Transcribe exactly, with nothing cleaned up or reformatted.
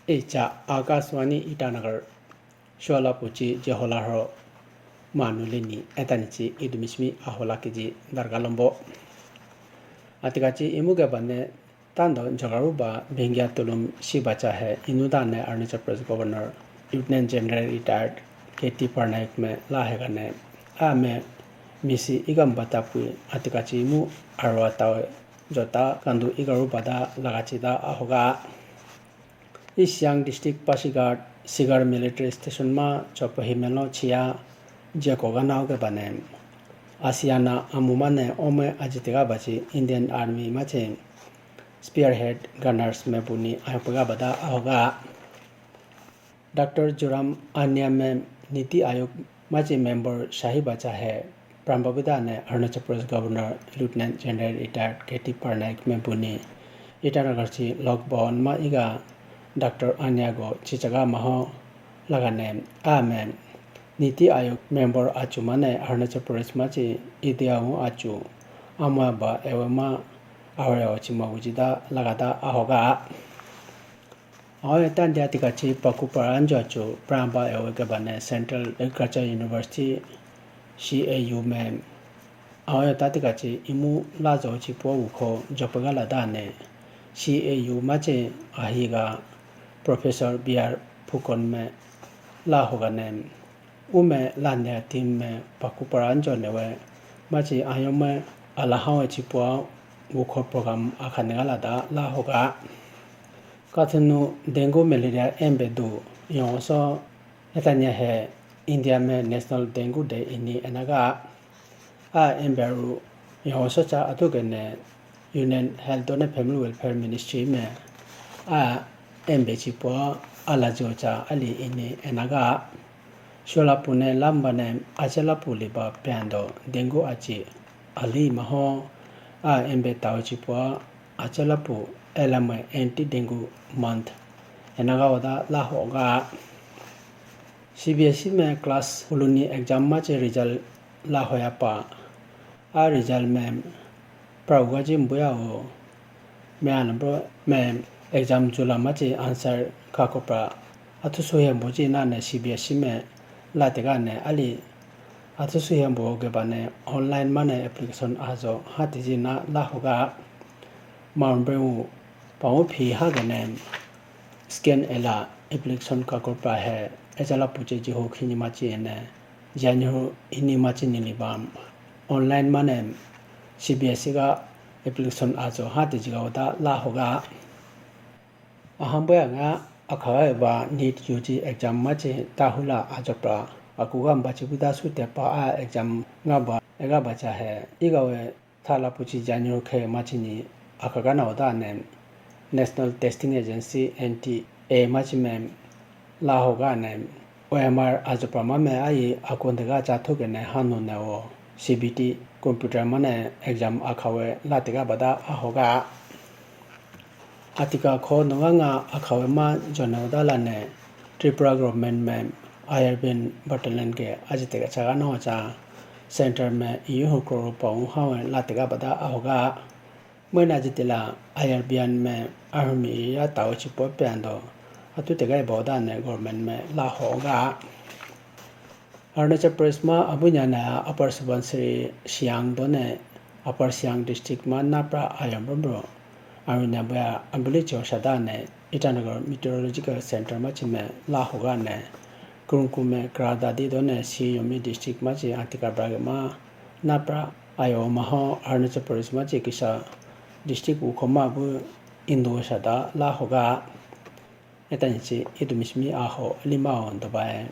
Icha Akashvani Itanagar. Shola puchi jehola hro manu leni etani chi idumismi ahola kiji darga lombo. Atika chi imu ke bane tando jagaru ba bengya tulum si bacha hai inu dane Arunachal Pradesh Governor Lieutenant General Retired K T Parnaik me la hegane a me misi igam bata pui atika chi imu arwa tawe jota kandu igaru bada lagachi da ahoga. East Siang District Pasighat Sigar Military Station ma chopo himelo chia jeko ganao ke bane. Asiana amumane ome ajitega bachi Indian Army machi Spearhead Gunners me buni ayopega bada ahoga. Doctor Joram Anya me Niti Aayog machi member sahiba chahe Prambabida ne Arunachal Pradesh Governor Lieutenant General Retired K T Parnaik me buni Itanagar chi Lok Bhavan ma iga Doctor Anya go chichaga maho lagane a me Niti Aayog member achu mane Arunachal Pradesh machi idia u achu ama ba ewe ma awre awa chima wujida lagada ahoga. Aho tandi atika chi pakupar anjo achu pramba ewe ke bane Central Agriculture University C A U me. Aho tatika chi imu lazo chi po wukho jopagala dane C A U machi ahiga Professor B R Phukon me la hogane. Ume lande team me pakupar anjo newe machi ayome alahawe chipua wukho program akhane gala da la hoga. Kathunu dengue malaria embe du yongoso etanya he India me National Dengue Day ini enaga. A embe ru yongoso cha atu gene Union Health done Family Welfare Ministry me a embe chipua alajo cha ali ini enaga. Shola pune lamba ne achela pu liba pendo dengue achi ali maho a embe tau chipua achela pu elame anti dengue month enaga oda la hoga. C B S E me class uluni exam machi result la hoya pa. A result me prauga ji mbuya o me anabro me exam jula machi answer ka kopra athusu hembo ji nane C B S E me la tega ne ali athusu hembo ke bane online mane application ajo hati ji na la hoga. Maun breu pau phi ha gane scan ela application ka kopra he ejala puche ji ho khini machi ene January ini machi nili bam online mane C B S E ga application ajo hati jiga oda la hoga. Ahambo ya nga akhawa ba NEET U G exam machi tahula ajopra akuga mbachi buda su tepa a exam nga ba ega bacha he igawe thala puchi January khe machi ni akhaga na oda ne National Testing Agency N T A machi me la hoga ne O M R ajopra ma me ayi akonde ga cha thuke ne hanu ne o C B T computer mane exam akhawe la tega bada ahoga. Atika kho nunga nga akhawe ma jona oda la ne Tripura government me I R B N battalion ke ajitega chaga no cha center me iyu hukro pa u hawe la tega bada ahoga. Mwena jitila I R B N me army ya tau chi po pendo atu tega boda ne government me la hoga. Arunachal Pradesh ma abunya na Upper Subansiri Siang done Upper Siang district ma napra ayam romro arunya baya ambuli cho shada ne Itanagar Meteorological Center ma chi me la hoga ne Kurungkume Kra Daadi done Shi Yomi district ma chi antika brage ma napra ayo maho Arunachal Pradesh ma chi kisa district ukho ma bu indo shada la hoga. Etani chi idumismi aho lima on dobai.